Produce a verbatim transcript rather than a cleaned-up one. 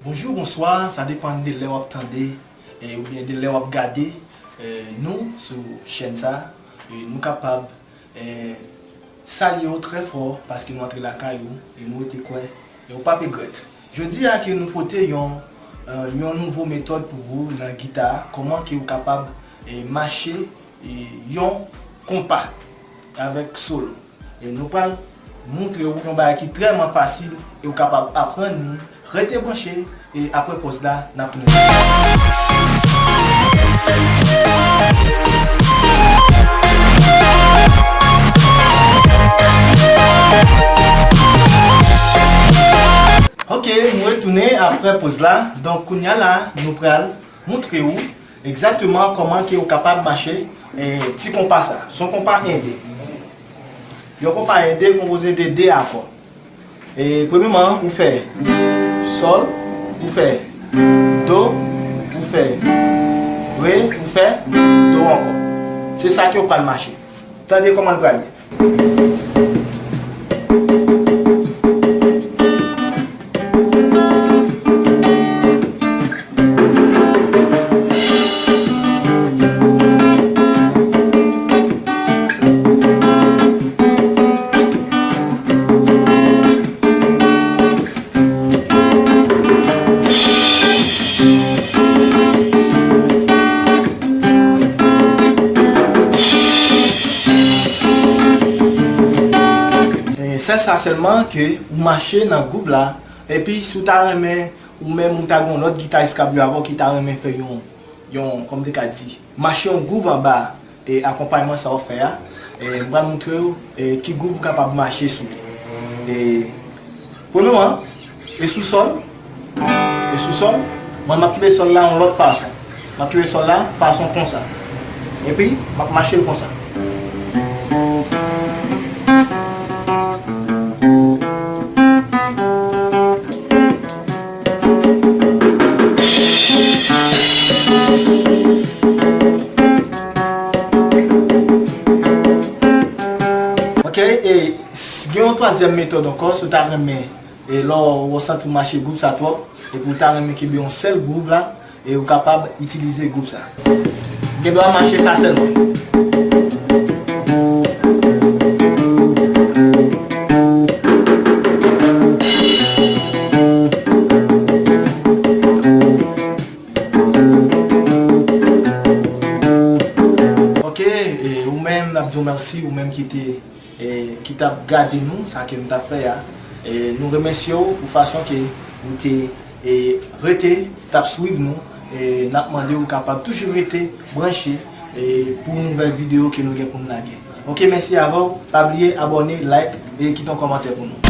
Bonjou, bonswa, sa depann de lè w ap tande, e, oubyen de lè w ap gade, e, nou sou chèn sa, e, nou kapab, e, salye w trè fò paske nou antre lakay ou e nou rete kwè e ou p ap regrèt. Jodi a ke nou pote yon, e, yon nouvo metòd pou ou nan gita, kòman ke ou kapab, e, mache, e, yon konpa avèk solo. E nou pral montre w yon bagay ki trèman fasil e ou kapab aprann li. Rete branche e apre pòz la, n ap tounen. Ok, nou retounen apre pòz la. Donk, kounya la, nou pral montre w egzakteman kòman ke ou kapab mache, e, ti konpa sa. Se yon konpa ende. Yon konpa ende konpoze de de akò. E, premyèman, ou fè sòl, ou fè do, ou fè re, ou fè do ankò. Se sa ke ou pral mache. Tande kòman l pral ye. E, sèl sa sèlman ke ou mache nan gwouv la, epi si w ta renmen, ou menm ou ta gen yon lòt gitaris k ap jwe avè w ki ta renmen fè yon, yon, kòm te ka di, mache yon gwouv anba, e, akonpayman sa w ap fè a, e, m pral montre w, e, ki gwouv ou kapab mache sou li. E, premyèman, e sou sòl, e sou sòl, mwen m ap kenbe sòl la yon lòt fason. M ap kenbe sòl la fason konsa. Epi, m ap mache l konsa. Ok, e s- gen yon twazyèm metòd ankò, si w ta renmen, e lè w, w santi w mache gwouv sa twòp, epi w ta renmen kenbe yon sèl gwouv la, e ou kapab itilize gwouv sa. Ou gen dwa mache sa sèlman. Ok, e ou menm, n ap di w mèsi, ou menm ki te, e, ki t ap gade nou, sa ke nou t ap fè a. E nou remèsye w pou fason ke ou te, e, rete, t ap swiv nou. E n ap mande w kapab toujou rete branche, e, pou nouvèl videyo ke nou gen pou n lage. Ok, mèsi avè w. Pa bliye abòne, like, e kite yon kòmantè pou nou.